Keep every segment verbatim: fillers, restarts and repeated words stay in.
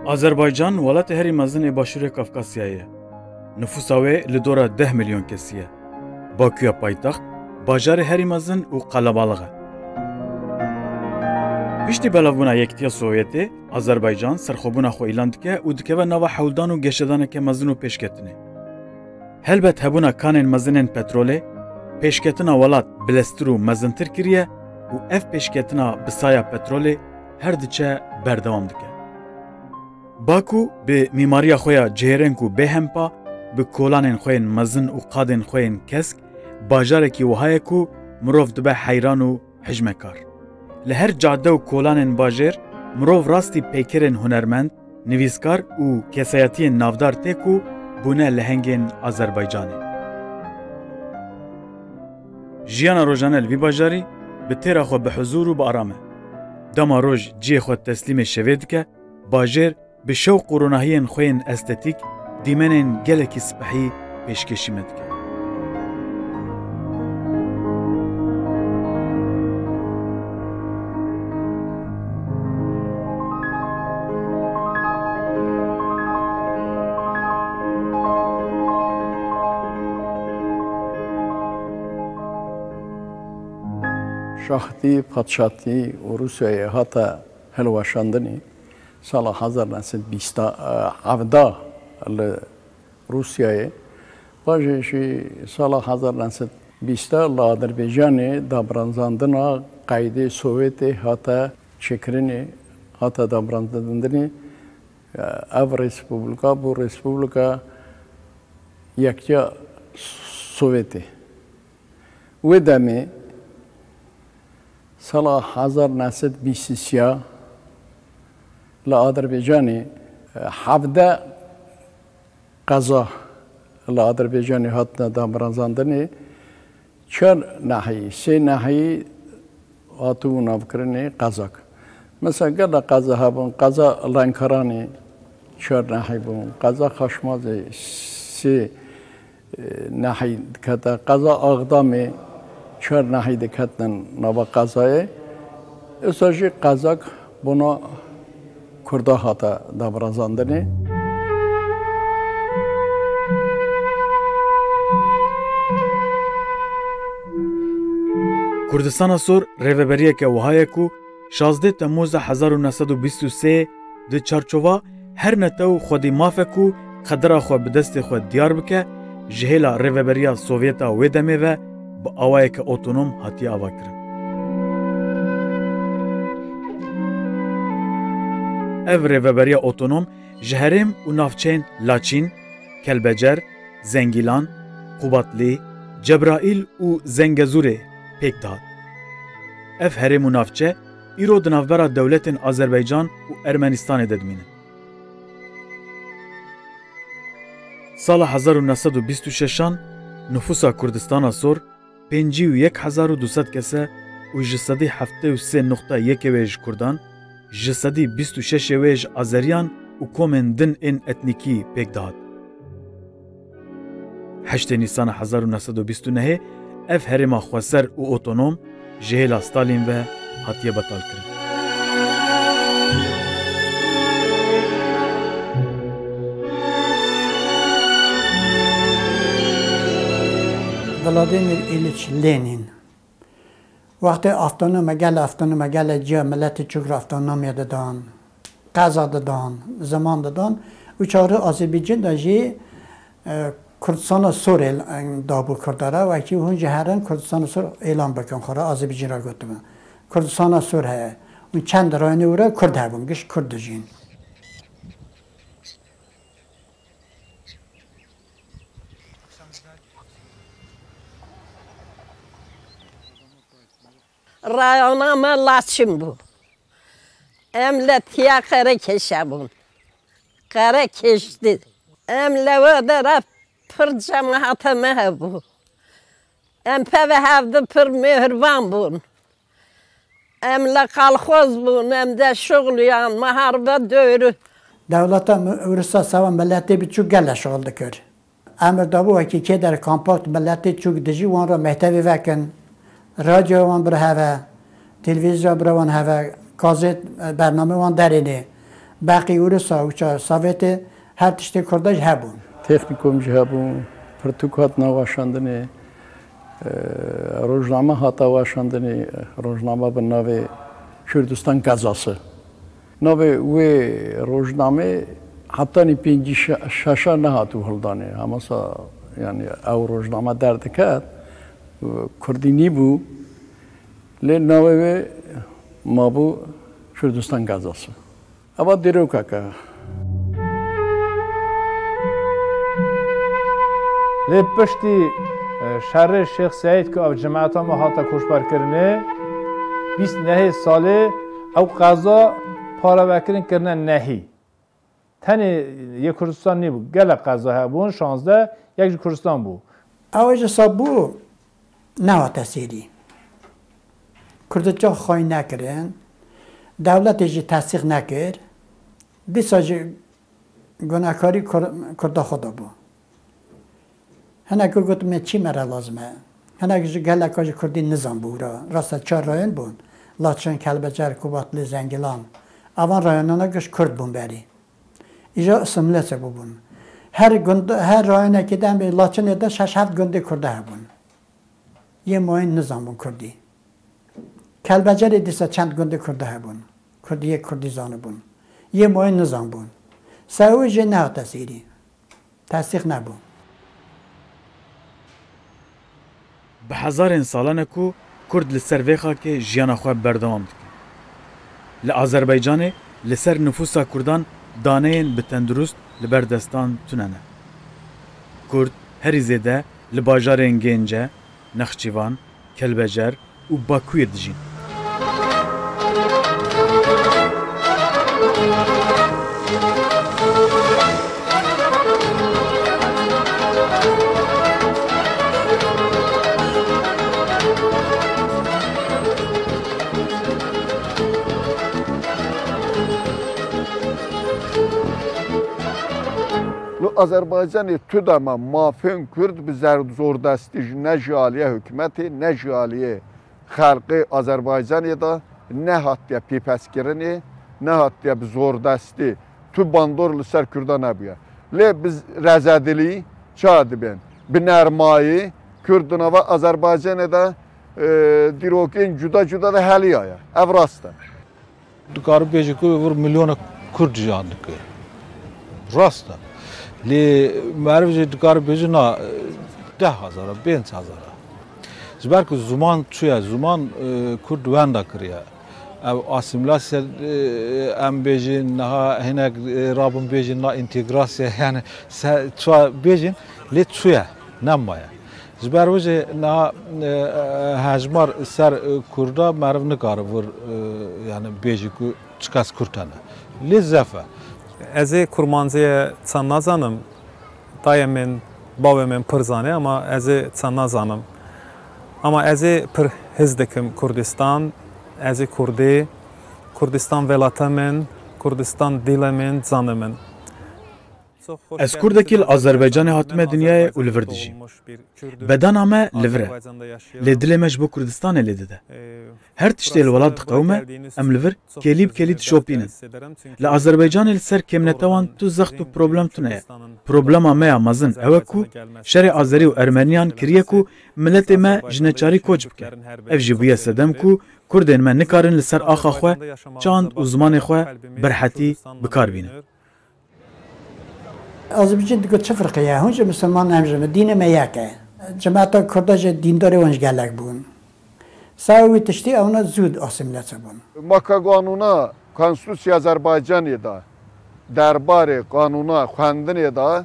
Azerbaycan welatê herî mezin ê Başûrê Kafkasyayê ye. Nifûsa wê li dora deh milyon kesî ye. Bakuya paytext, bajarê herî mezin û qelebalix e. Piştî belavbûna Yekîtiya Sovyetê, Azerbaycan serxwebûna xwe îlan dike û dikeve nava hewldan û geşedaneke mezin û pêşketinê. Helbet hebûna kanên mezin ên petrolê, pêşketina welat bileztir û mezintir kiriye û ev pêşketina bi saya petrolê her diçe berdewam dike. Baku bi mîmariya xwe ya cihêreng û bêhempa, bi kolanên xwe yên mezin û qadên xwe yên kesk, bajarekî wiha ye ku mirov dibe heyran û hijmekar. Li her cadde û kolanên bajêr mirov rastî peykerên hunermend, nivîskar û kesayetiyên navdar tê ku bûne lehengên Azerbaycanê. Jiyana rojane li vî bajarî bi têra xwe bi huzûr û bi aram e. Dema roj cihê xwe teslîmê şevê dike, bajêr bi şewq û ronahiyên xwe yên estetîk dîmenên gelekî spehî pêşkêşî me dike. Şaxtî, padşatî û Rûsyayê hate hilweşandinê sala hezar neh sed bîst hevda li Rûsyayê. Paşê jî sala hezar neh sed bîst li Adirbaycanê dabirazandina qeydê Sovyetê hate çêkirinê, hate dabirazandinê. Ev respublika bû respublika yekîtiya Sovyetê. Wê demê sala hezar neh sed bîst û sê li Adirbaycanê, e, hevdeh qeza li Adirbaycanê hatine dabirazandinê, çar nehî, sê nehî hatibû navkirinê qezak. Mesela gelek qeza hebûn, qeza Lenkaranê çar nehî bûn, qeza Xaşmazê sê nehî dikete qeza Axdamê, çar nehî diketin nava qezayê. Îsa jî qezak bona Kurda hate dabirazandinê. Kurdistana Sor rêveberiyeke wiha ye ku şazdeh Temmûza hezar û neh sed û bîst û sê di çarçova her netew xwedî mafe ku qedera xwe bi destê xwe diyar bike, ji hêla Rêveberiya Sovyeta wê demê ve bi awayeke otonom hatiye avakirin. Ev rêveberiya otonom ji herêm û navçeyên Laçîn, Kelbecer, Zengîlan, Qubatlî, Cebraîl û Zengezûrê pêk dihat. Ev herêm û navçe îro di navbera dewletên Azerbaycan û Ermenistanê de dimînin. Sala hezar û neh sed û bîst û şeşan nifûsa Kurdistana Sor pêncî û yek hezar û du sed kes e û ji sedî heftê û sê nuqta yekê wê ji Kurdan, ji sedî bîst û şeşê wê ji Azeriyan û komên din ên etnîkî pêk dihat. Heştê Nîsana hezar û neh sed û bîst û nehê ev herêma xweser û otonom ji hêla Stalîn ve hatiye betalkirin. Vladimir Îlîç Lenîn. Wextê avtonome gel, avtonome gel ciya miletê çûk re avtonomiye didan, qeza didan, ziman didan. Û çaxê Azerbaycan de jî, e, Kurdistana Sor êl-, dabû Kurda re, wekî hûn jî herin Kurdistana Sor êlan bikin xwe re, Azerbaycan re gotibin. Kurdistana Sor heye. Û çend rayonê wira Kurd hebûn, giş Kurd dijîn. Rayona me Laçin bû. Em li tiya Qerekeşe bûn. Qerekeş di. Em li we dera pir cemahata me hebû. Em peve hevdi pir mêhrban bûn. Em li qalxoz bûn, em de şuxliyan, me haribe döwrü. Dewleta mi-, Ewropa sewa miletê biçûk gele şuxul dikir. Emir dabû wekî kê der kompakt miletê çûk dijî wan re mektevê vekin, radyoya wan bir heve, televîzya bir wan heve, gazet, e, bername wan derênê. Beqî Ûrisa û ça Sovêtê her tiştê Kurda jî hebûn. Teknîkum jî hebûn, pirtûk hatina weşandinê, e, rojname hata weşandinê, rojname bi navê Kurdistan Gazası. Navê wê rojnamê hetanî pêncî şeşa nehatibû hildanê. Hemasa, yani, ew rojname derdiket, kurdî nîbû, lê navê wê mabû Kurdistan Gazası. Eva dîrokek e. Lê piştî, e, şerê Şêx Seîd ku ev cemaeta me hate koçberkirinê, bîst nehê salê ew qeza paravekirin kirine nehî. Tenê yê Kurdistan nîbû, gelek qeza hebûn, şazdeh, yek ji Kurdistan bû. Ew ji sabû nehate sêrî. Kurdiça xwayî nekirin, dewletê jî tesdîq nekir. Dîsa jî gunekarî Kur-, Kurda xwe de bû. Hinek got, me çi me re lazim e? Hinek ji geleka ji Kurdî nizan bû ra. Rasta çar rayon bûn. Laçin, Kelbecer, Kubatlî, Zengilan. Evan rayonana giş Kurd bûn berî. Îja asimîlase bûbûn. Her gund, her rayonekê de em bê Laçinê de şeş heft gundê Kurda hebûn. Yê mayîn nizanbûn Kurdî. Kelbecerê dîsa çend gundê Kurda hebûn. Kurdiyê Kurdî zanibûn. Yê mayîn nizanbûn. Sewê jê nehate sêrî. Tesdîq nebû. Bi hezarên salan e ku Kurd li ser vê xakê jiyana xwe berdewam dike. Li Azerbaycanê li ser nifûsa Kurdan daneyên bi tendurist li ber destan tune ne. Kurd herî zêde li bajarên Gênce, Nexçîvan, Kelbecer û Bakuyê dijîn. Li Azerbaycanê tu dema mafên Kurd bi zer-, zordestî ji ne ji aliyê hikûmetê, ne ji aliyê xelkê Azerbaycanê de nehatiye pêpeskirinê, nehatiye bi zordestî. Tu bandor li ser Kurda nebûye. Lê bi rezedilî ça dibên? Bi nermayî Kurd di nava Azerbaycanê de, e, dîrokên cuda cuda de heliyaye. Ev rast e. Dikare bêje ku vir milyonek Kurd jiyan dike. Rast e. Lê meriv jî dikare bêje na, e, deh hezar e, pênc hezar e. Ji ber ku ziman çûye, ziman, e, Kurd wenda kiriye. Ev asîmîlasya, e, em bêjin, niha hinek, e, rabin bêjin na întegrasya, yani se-, çawa bêjin, lê çûye, nemaye. Ji ber wê jî niha, e, e, hejmar ser, e, Kurda meriv nikare vir, e, yani bêjî ku çiqas Kurd hene. Lê zef e. Ez ê kurmanciyê çend nazanim, dayê min, bavê min pir zanê, ama ez ê çend nazanim. Ama ez ê pir hez dikim Kurdistan, ez ê Kurdî, Kurdistan welata min, Kurdistan dîlê min, canê min. Ez kurdekî li Azerbaycanê hatime dinyayê û li vir dijîm. Bedena me li vir e. Lê dilê me ji bo Kurdistanê lê dide. Her tiştê li welat diqewime, em li vir kêlî bi kêlî dişopînin. Li Azerbaycanê li ser kêmnete wan tu zext û problem tune ye. Problema me ya mezin ew e ku şerê Azerî û Ermeniyan kiriye ku miletê me ji neçarî koç bike. Ev jî bûye sedem ku Kurdên me nikarin li ser axa xwe, çand û zimanê xwe bi rehetî bi kar bînin. Azerbaycan digot çi firqe ye? Hûn jî misilman, em jî, dînê me yek e. Cemaeta Kurda jî dîndarê wan jî gelek bûn. Sewê wî tiştî ewna zû asîmîlase bûn. Ma ka qanûna Konstitûsya Azerbaycanê de, derbarê qanûna xwendinê de,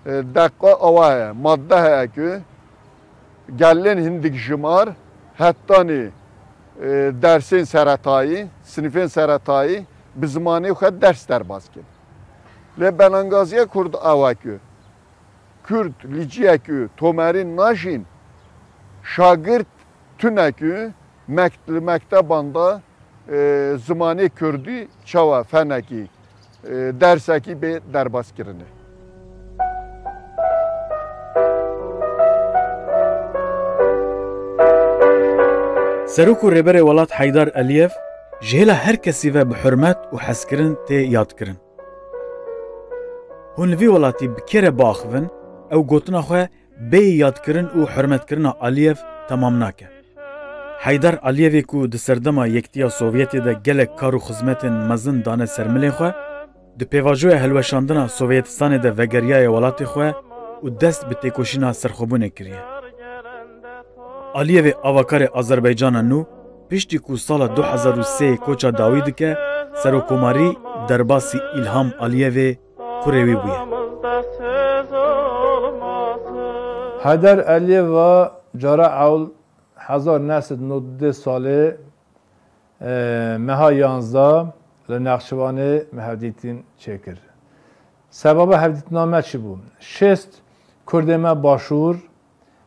e, deqa awa ye, madde heye ku gelên hindik jimar hetanî, e, dersên seretayî, sinifên seretayî bi zimanê xwe ders derbas kin. Lê benangaziya Kurd awa ku Kurd li ciyekî tomerî najîn, şagirt tune ku mekt-, li mekteban de, e, zimanê Kurdî çawa fenekî, e, dersekî bê derbaskirinê. Serok û Rêberê Welat Heydar Eliyev Ji hêla her kesî ve bi hurmet û hezkirin tê yadkirin. Hûn li vî welatî bi kê re biaxivin, ew gotina xwe bêyî yadkirin û hurmetkirina Aliyev temam nake. Heydar Aliyevê ku di serdema Yektiya Sovyetê de gelek kar û xizmetên mezin dane ser milên xwe, di pêvajoya hilweşandina Sovyetistanê de vegeriyaye welatê xwe û dest bi têkoşîna serxwebûnê kiriye. Aliyevê avakarê Azerbaycana nû, piştî ku sala du hezar û sê koça dawî dike, serokkomarî derbasî Îlham Aliyevê kurê wî bûye. Heyder Aliyev a cara ewl hezar neh sed nod deh salê, e, meha yanzdeh li Nexçivanê me hevdîtin çêkir. Sebaba hevdîtina me çi bû? Şêst Kurdê me Başûr,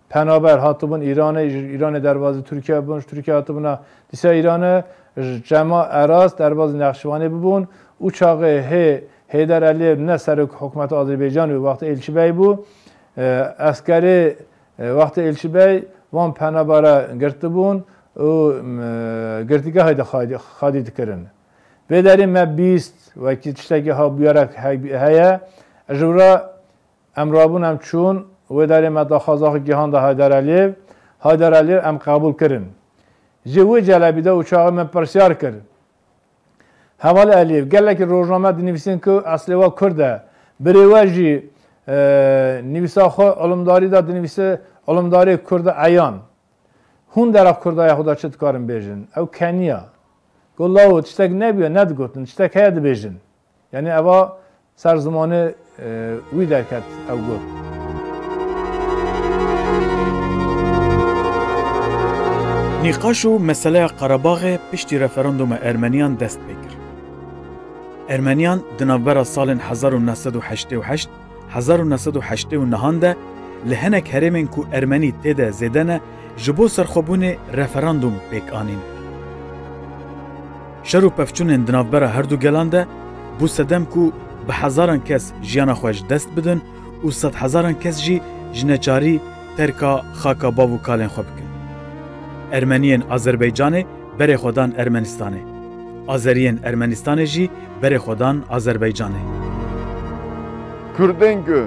penaber hatibûn Îranê, ji Îranê derbazî Tirkiye bûn, ji Tirkiye hatibûna dîsa Îranê, ji Çema Eras derbazî Nexşivanê bibûn. Û çaxê hê Heyder Aliyev ne serok hikûmeta Azerbaycanê wextê Elçîbey bû, e, eskerê, e, wextê Elçîbey van penabara girtibûn û, e, girtîgehê de xadî, xadî dikirin. Vê derê me bîst wekî tiştekî ha bûyerek he-, heye. Ji vira Em rabûn, em çûn, wê derê me daxwaza xwe gihanda Haydar Eliyê. Haydar Eliyê em qebûl kirin. Ji wê celebî de û çaxê me pirsyar kir. Heval Eliyê, gelekî rojname dinivîsin ku eslê we Kurd e. Birê we jî, e, nivîsa xwe ilimdarî de dinivîse ilimdarê Kurd e eyan. Hûn dera Kurdaya xwe de çi dikarin bêjin? Ew keniya. Got, lawo, tiştek nebûye, nedigotin, tiştek heye dibêjin. Yanî eva ser zimanê, e, wî derket ew got. Nîqaş û meseleya Qerebaxê piştî referanduma Ermeniyan dest pê kir. Ermeniyan di navbera salên hezar û neh sed û heştê û heşt, hezar û neh sed û heştê û nehan de li hinek herêmên ku Ermenî tê de zêde ne, ji bo serxwebûnê referandûm pêk anîn. Şer û pevçûnên di navbera her du gelan de bû sedem ku bi hezaran kes jiyana xwe ji dest bidin û sedhezaran kes jî ji neçarî terka xaka bav û kalên xwe bikin. Ermeniyên Azerbaycanê berê xwe dan Ermenistanê. Azeriyên Ermenistanê jî berê xwe dan Azerbaycanê. Kurdên ku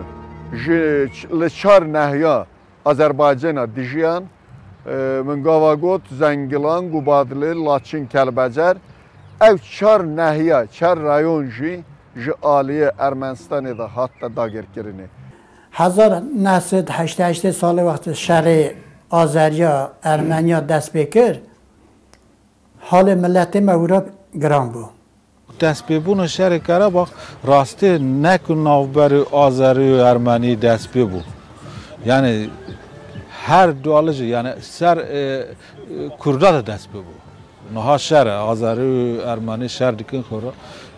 ji ç-, li çar nehiya Azerbaycana dijiyan, e, min gava got, Zengilan, Gubadli, Laçin, Kelbecer, ew çar nehiya, çar rayon jî ji aliyê Ermenistanê de hatte dagirkirinê. Hezar neh sed heştê heştê salê wextê şerê Azeriya Ermeniya dest pê kir, halê miletê me wira giran bû. Destpêbûna şerê Qerebax rastî ne ku navberê Azerî û Ermenî dest pê bû. Yanî her du alî jî, yanî ser, e, e, Kurda de dest pê bû. Niha şer e, Azerî û Ermenî şer dikin xwe re,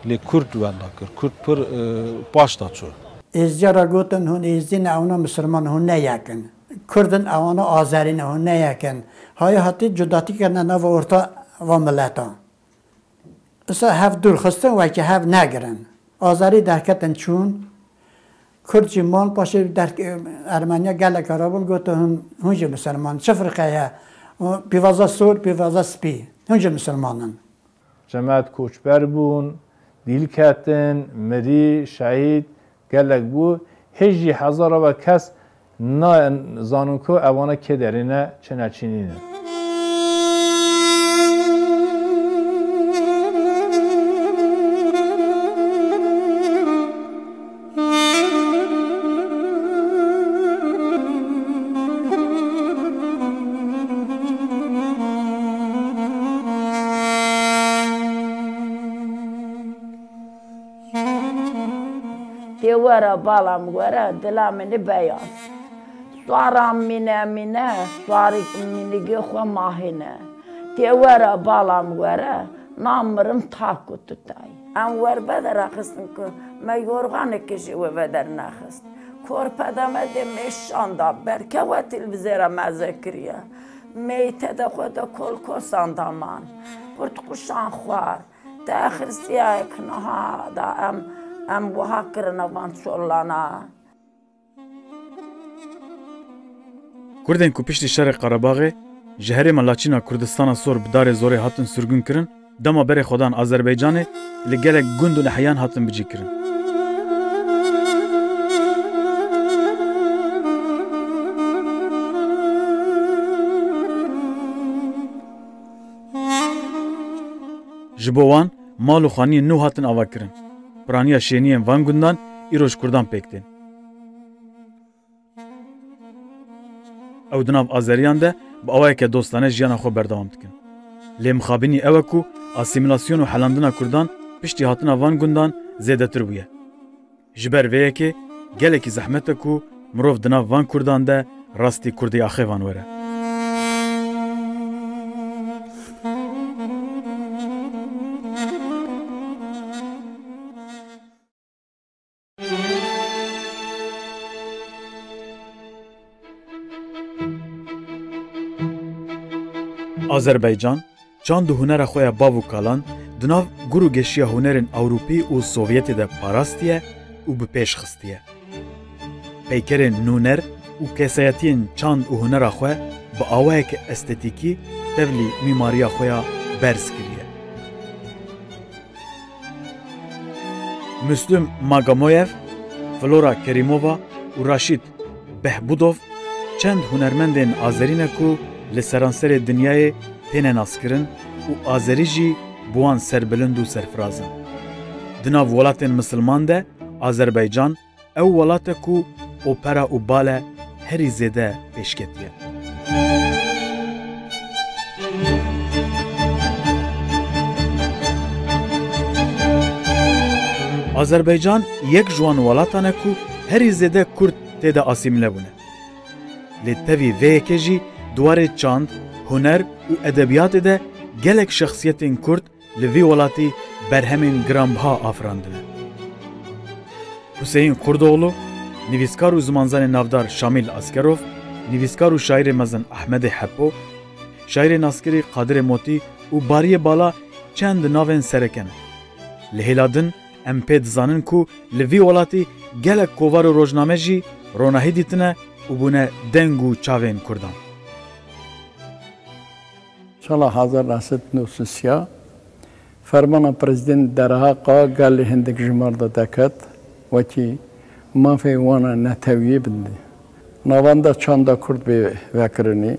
lê Kurd wenda kir. Kurd pir, e, paş da çû. Êzdiya re gotin, hûn Êzdî ne, ewna misilman, hûn ne yek in. Kurd in, ewana Azerî ne, hûn ne yek in. Hayê hatî cudatî kirine nava orta va mileta. Isa hev dûr xistin, wekî hev negirin. Azerî derketin çûn. Kurd jî man, paşê derk-, Ermeniya gelek rabûn, gotin, hûn, hûn jî misilman, çi firqe ye? Pîvaza sor, pîvaza spî, hûn jî misilman in. Cemaet koçber bûn, dîl ketin, mirî, şehîd, gelek bû. Hê jî hezara ve kes nazanin ku evana kê derê ne, çi neçînî ne. Tê were balam were, dila min e beyaz. Suaran mîne mîne, suarî mînigê xwe mahîne. Tê were balam were, namirim ta ku tu tayî. Em werbe de rexistin ku me yorganekê jî we veder nexist. Korpeda me dê mêşan da, berke we têlvizê re meze kiriye. Meyte de xwe de kolkosan da man. Kurtquşan xwar. Te xirsiyayek niha da em, em wiha kirine van çolana. Kurdên ku piştî şerê Qerebaxê ji herêma Laçîna Kurdistana Sor bi darê zorê hatin sirgûn kirin, Dema berê xwe dan Azerbaycanê, li gelek gund û nehiyan hatin bicîkirin. Ji bo wan mal û xaniyên nû hatin avakirin. Piraniya şêniyên van gundan îro ji Kurdan pêk tên. Ew di nav Azeriyan de bi awayeke dostane jiyana xwe berdewam dikin. Lê mixabinî ew e ku asîmîlasyon û helandina Kurdan piştî hatina van gundan zêdetir bûye. Ji ber vê yekê gelekî zehmet e ku mirov di nav van Kurdan de rastî Kurdê axêvan were. Azerbaycan, çand û hunera xwe ya bav û kalan di nav gur û geşiya hunerên Ewropî û Sovyetê de parastiye û bi pêş xistiye. Peykerên nûner û kesayetiyên çand û hunera xwe bi awayeke estetîkî tevlî mîmariya xwe ya berz kiriye. Müslüm Magamoyev, Flora Kerimova û Raşîd Behbudov çend hunermendên azerî ne ku li seranserê dinyayê têne naskirin û azerî jî bi wan serbilind û serfiraz in. Di nav welatên misilman de Azerbaycan ew welat e ku opera û bale herî zêde pêşketiye. Azerbaycan yek ji wan welatan e ku herî zêde Kurd tê de asîmîle bûne. Lê tevî vê yekê jî di warê çand, huner û edebiyatê de gelek şexsiyetên Kurd li vî welatî berhemên giranbiha afirandine. Huseyîn Kurdoğlu, nivîskar û zimanzanê navdar Şamîl Askerov, nivîskar û şaîrê mezin Ehmedê Hepo, şaîrê naskirî Qadirê Motî û bariyê bala çend navên sereke ne. Li hêla din em pê dizanin ku li vî welatî gelek kovar û rojname jî ronahî dîtine û bûne deng û çavên Kurdan. Sala hezar neh sed nod û sê fermana Prezident derheqa gelê hindik ji mar de deket, wekî mafê wana netewî bindi. Navenda çanda Kurd bê vekirinî.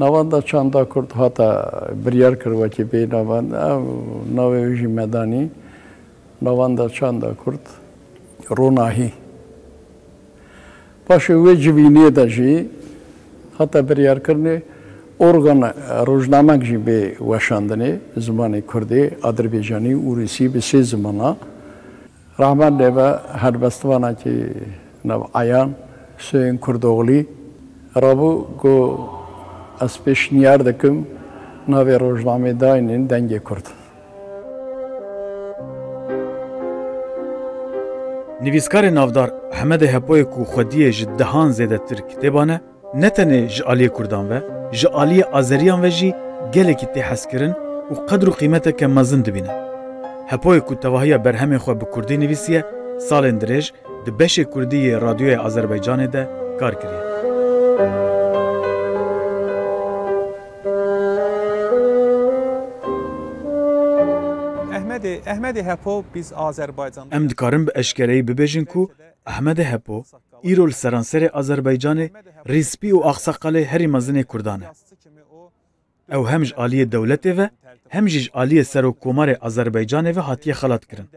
Navenda çanda Kurd hate biryar kir wekî bê navend, ev navê wî jî me danî. Navenda çanda Kurd ronahî. Paşê wê civînê de jî hate biryarkirinê organ, e, rojnamek jî bê weşandinê zimanê kurdî, adirbaycanî û rûsî bi sê zimana. Rehmet lê be helbestvanekî nav eyan Huseyîn Kurdoğlî rabû ku ez pêşniyar dikim navê rojnamê daynin Dengê Kurd. Nivîskarê navdar Ehmedê Hepoyê ku xwediyê ji dehan zêdetir kitêban e, ne tenê ji aliyê Kurdan ve, ji aliyê Azeriyan ve jî gelekî tê hezkirin û qedr û qîmeteke mezin dibîne. Hepoyê ku tevahiya berhemên xwe bi Kurdî nivîsiye, salên dirêj di beşê Kurdî yê Radyoya Azerbaycanê de kar kiriye. Ehmedê, Ehmedê Hepo, biz Azerbaycan. Em dikarin bi eşkereyî bibêjin ku Ehmedê Hepo îro li seranserê Azerbaycanê rîspî û axsaqalê herî mezin ê Kurdan e. Ew hem ji aliyê dewletê ve, hem jî ji aliyê Serokkomarê Azerbaycanê ve hatiye xelatkirin.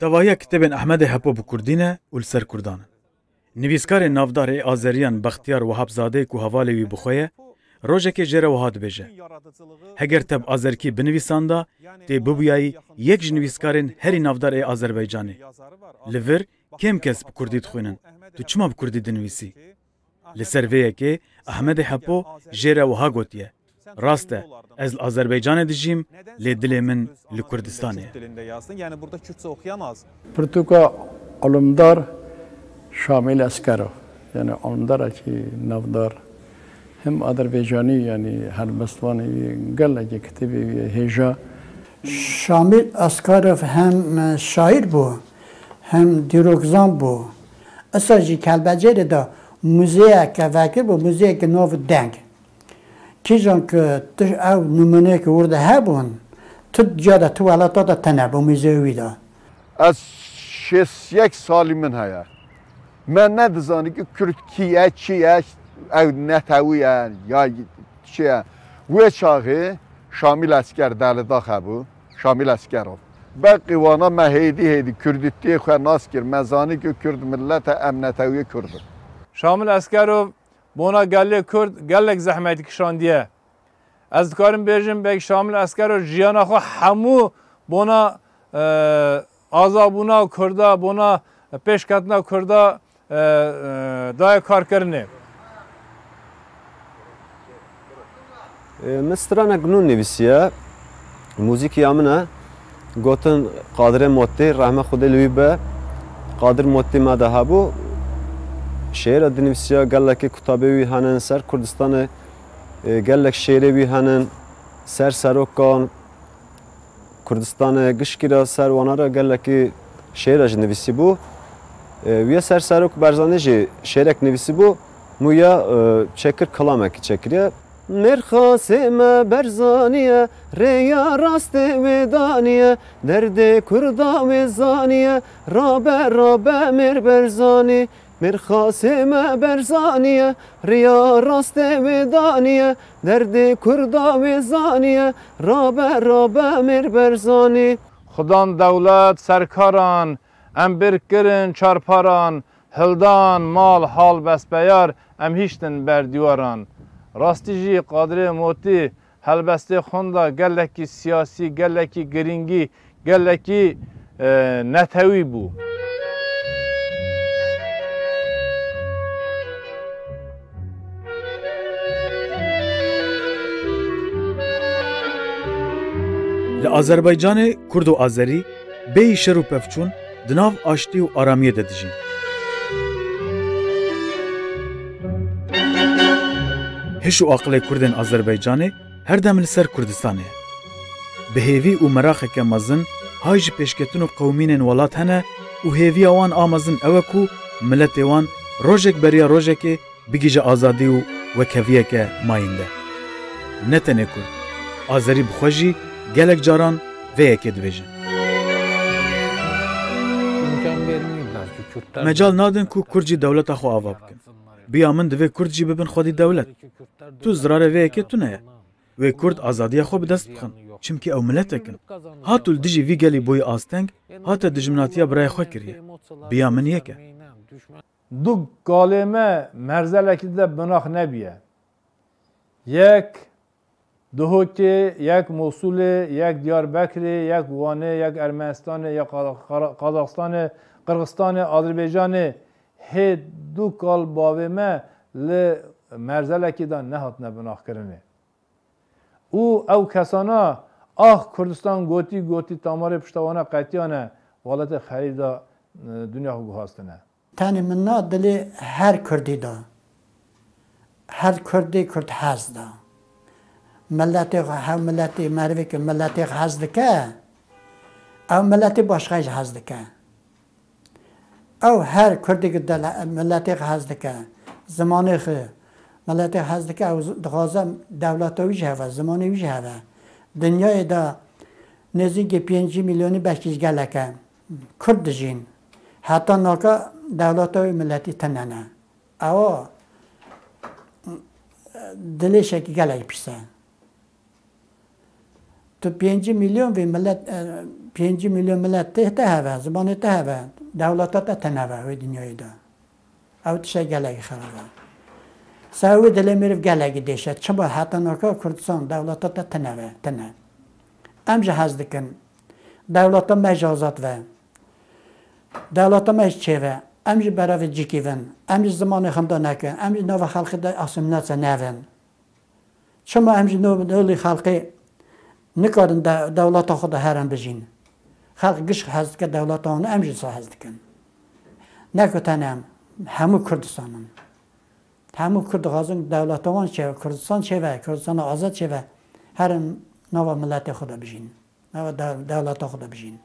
Tevahiya kitêbên Ehmedê Hepo bi Kurdî ne û li ser Kurdan in. Nivîskarê navdar ê Azeriyan Bextiyar Wehabzadê ku hevalê wî bi xwe ye, rojekê jê re wiha dibêje, Heger te bi azerkî binivîsanda, tê bibûyayî yek ji nivîskarên herî navdar ê Azerbaycanê. Li vir kêm kes bi Kurdî dixwînin. Tu çima bi Kurdî dinivîsî? Li ser vê yekê Ehmedê Hepo jê re wiha gotiye, Rast e, ez li Azerbaycanê dijîm, lê dilê min li Kurdistanê ye. Dilinde yazdım. Yani burada Kürtçe okuyan az. Pirtûka Elmdar Şamîl Eskerov, yani elmdarekî navdar, hem Azerbaycanî, yani helbestvanê wî gelekî kitêbê wî hêja. Şamîl Eskerov hem şaîr bû, hem dîrokzan bû. Esa jî Kelbecêrê de muzeyeke vekiribû, muzeyeke nav Deng. Kîjan ku tu ew nimûneyeke wir de hebûn, Tu ciya de, tu welata de tune bû, mîzeyê wî de. Ez şêst yek salî min heye. Me nedizanî ki Kurd kî ye, çi ye, ew netewî ye, ya çi ye. Wê çaxê Şamîl Esker Delidax hebû, Şamîl Eskerov. Beqî wana me hêdî hêdî Kurdîtiyê xwe nas kir, me zanî ki Kurd millet e, em netewî Kurd in. Şamil Eskerov bona gelê Kurd gelek zehmet kişandiye. Ez dikarim bêjim, belkî Şamil Eskero jiyana xwe hemû bona, e, azabûna Kurda, bona pêşketina Kurda, e, e, daye karkirinê. E, min stranek nû nivîsiye. Muzîkî ya min e. Gotin Qadirê Motî, rehme Xwedê li wî be. Qadir Motî me de hebû. Şêra dinivîsiya, gelekî kutabê wî henin ser Kurdistanê. E, gelek şêrê wî henin ser serokan Kurdistanê, gişkî re, ser wana re gelekî şêra jî nivîsîbû. E, wî ya ser Serok Barzanî jî şêrek nivîsîbû, mû ya, e, çêkir, kilamekî çêkiriye. Mêrxasê me Berzanî ye, rêya rastê wê daniye, derdê Kurda wê zaniye, rabe, rabe Mêr Berzanî. Mêrxasê me Berzanî ye, riya rastê wê daniye, derdê Kurda wê zaniye, rabe, rabe Mêr Berzanî. Xudan dewlet serkaran, em bir kirin çarparan, hildan mal hal bespeyar, em hiştin ber dîwaran. Rastî jî Qadirê Motî helbestê xwe da gelekî siyasî, gelekî girîngî, gelekî, e, netewî bû. Li Azerbaycanê Kurd û Azerî bêyî şer û pevçûn di nav aştî û aramiyê de dijîn. Hiş û aqilê Kurdên Azerbaycanê her dem li ser Kurdistanê ye. Bi hêvî û meraqeke mezin hay ji pêşketin û qewimînên welat hene û hêviya wan a mezin ew e ku miletê wan rojek beriya rojekê bigihîje azadî û wekheviyeke mayînde. Ne tenê Kurd, Azerî bi xwe jî gelek caran vê yekê dibêjin. Mecal nadin ku Kurd jî dewleta xwe ava bikin. Bi ya min divê Kurd jî bibin xwedî dewlet. Tu zirarê vê yekê tune ye. Wê Kurd azadiya xwe bi dest bixin. Çimkî ew miletek in. Ha tu li dijî vî gelî bûyî asteng, ha te dijminatiya birayê xwe kiriye. Bi ya min yek e. Du kalême merzelekî de binax nebiye. Yek Duhokê, yek Mosulê, yek Diyarbekirê, yek Wanê, yek Ermenistanê, yek Qaza-, Qara-, Qazaxstanê, Qirxistanê, Azerbaycanê, hê du kal bavê me li merzelekî de nehatine binaxkirinê. Û ew kesana ax Kurdistan gotî, gotî tamarê pişta wana qetiyane, welatê xerîb de, e, dinya xwe guhastine. Tenê min na dilê her Kurdî da. Her Kurdê Kurd hez da. Miletê xwe, hev miletê, merivê ku miletê xwe hez dike, ew miletê başqayî jî hez dike. Ew her Kurdê ku dele-, miletê xwe hez dike, zimanê xwe, miletê xwe hez dike, ew z-, dixwaze dewleta wî jî heve, zimanê wî jî heve. Dinyayê de nêzîkî pêncî milyonî belkî ji gelek e Kurd dijîn. Heta naka dewleta wî miletî tune ne. Ewa dilêşekî gelek pîs e. Tu pêncî milyon vê milet, e, pêncî milyon milet tê te heve, zimanê te heve, dewleta te tune ve wê dinyayê de. Ew tiştek gelekî xerab e. Ser wê dilê meriv gelekî dêş e. Çima heta naka Kurdistan dewleta te tune ve, tune. Em jî hez dikin. Dewleta me jî azad ve. Dewleta me jî çêve. Em jî berevê cîkî vin. Em jî zimanê xwe da nekin. Em jî nava xelkê de asîmîlasye nevin. Çima em ji nû-, nûlî xelkê nikarin de-, dewleta xwe de herin bijîn? Xelk giş hez dike dewleta wan, em jî wisa hez dikin. Ne ku tenê em, hemû Kurdistan in. Hemû Kurd dixwazin dewleta wan çêve, Kurdistan çêve, Kurdistana azad çêve, herin nava miletê xwe de bijîn. Nava de-, dewleta xwe de bijîn.